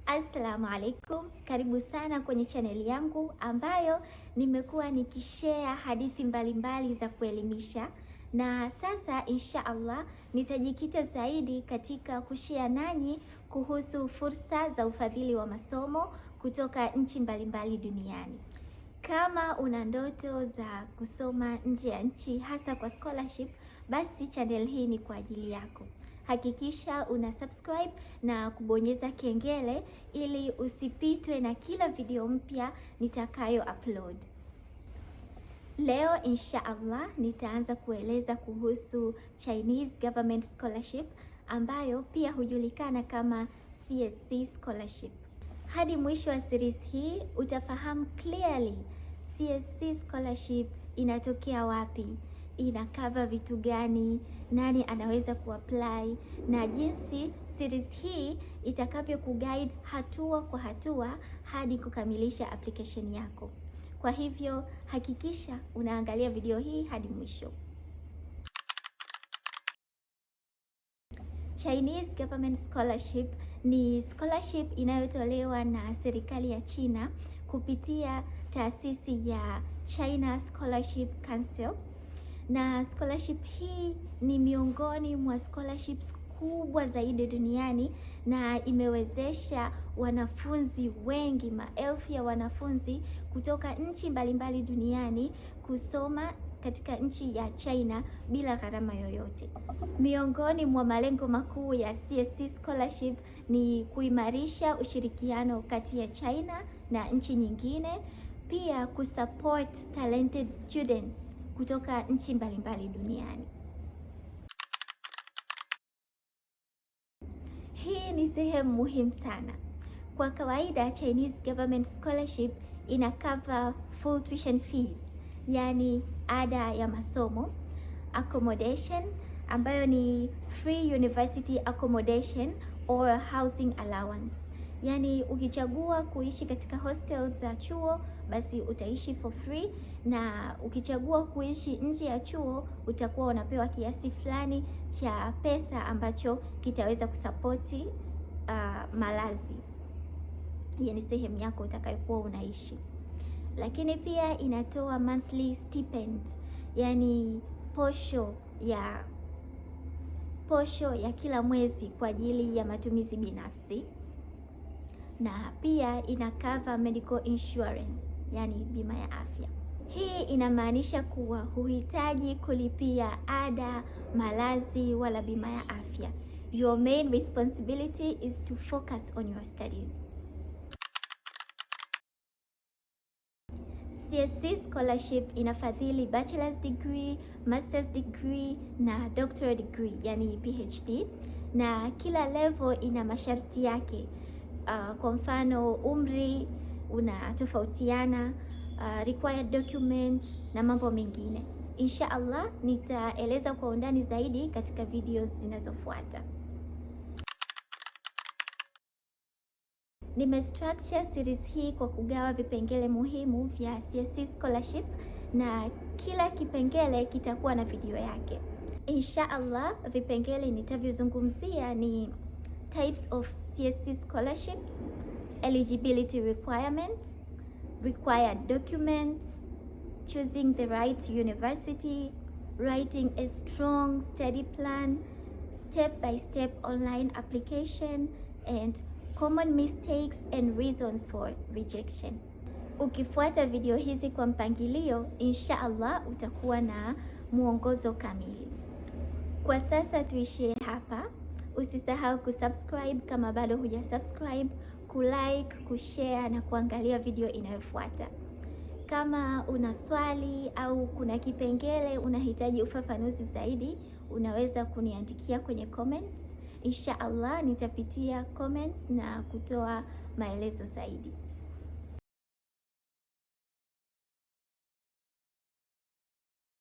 Assalamu alaikum, karibu sana kwenye chaneli yangu ambayo nimekuwa nikishare hadithi mbalimbali za kuelimisha, na sasa insha Allah nitajikita zaidi katika kushare nanyi kuhusu fursa za ufadhili wa masomo kutoka nchi mbalimbali duniani. Kama una ndoto za kusoma nje ya nchi hasa kwa scholarship, basi channel hii ni kwa ajili yako. Hakikisha una subscribe na kubonyeza kengele ili usipitwe na kila video mpya nitakayo upload. Leo insha Allah nitaanza kueleza kuhusu Chinese Government Scholarship ambayo pia hujulikana kama CSC Scholarship. Hadi mwisho wa series hii utafahamu clearly CSC Scholarship inatokea wapi, ina cover vitu gani, nani anaweza kuapply na jinsi series hii itakavyo kuguide hatua kwa hatua hadi kukamilisha application yako. Kwa hivyo hakikisha unaangalia video hii hadi mwisho. Chinese Government Scholarship ni scholarship inayotolewa na serikali ya China kupitia taasisi ya China Scholarship Council, na scholarship hii ni miongoni mwa scholarships kubwa zaidi duniani na imewezesha wanafunzi wengi, maelfu ya wanafunzi kutoka nchi mbalimbali duniani kusoma katika nchi ya China bila gharama yoyote. Miongoni mwa malengo makuu ya CSC Scholarship ni kuimarisha ushirikiano kati ya China na nchi nyingine, pia kusupport talented students kutoka nchi mbalimbali duniani. Hii ni sehemu muhimu sana. Kwa kawaida Chinese Government Scholarship ina cover full tuition fees, yani ada ya masomo, accommodation ambayo ni free university accommodation or housing allowance. Yani ukichagua kuishi katika hostel za chuo basi utaishi for free, na ukichagua kuishi nje ya chuo utakuwa unapewa kiasi fulani cha pesa ambacho kitaweza kusapoti malazi, yani sehemu yako utakayokuwa unaishi. Lakini pia inatoa monthly stipend, yani posho ya kila mwezi kwa ajili ya matumizi binafsi, na pia ina cover medical insurance, yani bima ya afya. Hii inamaanisha kuwa huhitaji kulipia ada, malazi wala bima ya afya. Your main responsibility is to focus on your studies. CSC Scholarship inafadhili bachelor's degree, master's degree na doctorate degree, yani PhD, na kila level ina masharti yake. Kwa mfano umri unatofautiana, required documents na mambo mengine. Insha Allah nitaeleza kwa undani zaidi katika videos zinazofuata. Nimestructure series hii kwa kugawa vipengele muhimu vya CSC Scholarship na kila kipengele kitakuwa na video yake. Insha Allah vipengele nitavyozungumzia ni types of CSC scholarships, eligibility requirements, required documents, choosing the right university, writing a strong study plan, step-by-step online application, and common mistakes and reasons for rejection. Ukifuata video hizi kwa mpangilio, insha Allah utakuwa na mwongozo kamili. Kwa sasa tuishie hapa. Usisahau kusubscribe kama bado hujasubscribe, kulike, kushare na kuangalia video inayofuata. Kama una swali au kuna kipengele unahitaji ufafanuzi zaidi, unaweza kuniandikia kwenye comments. Insha Allah nitapitia comments na kutoa maelezo zaidi.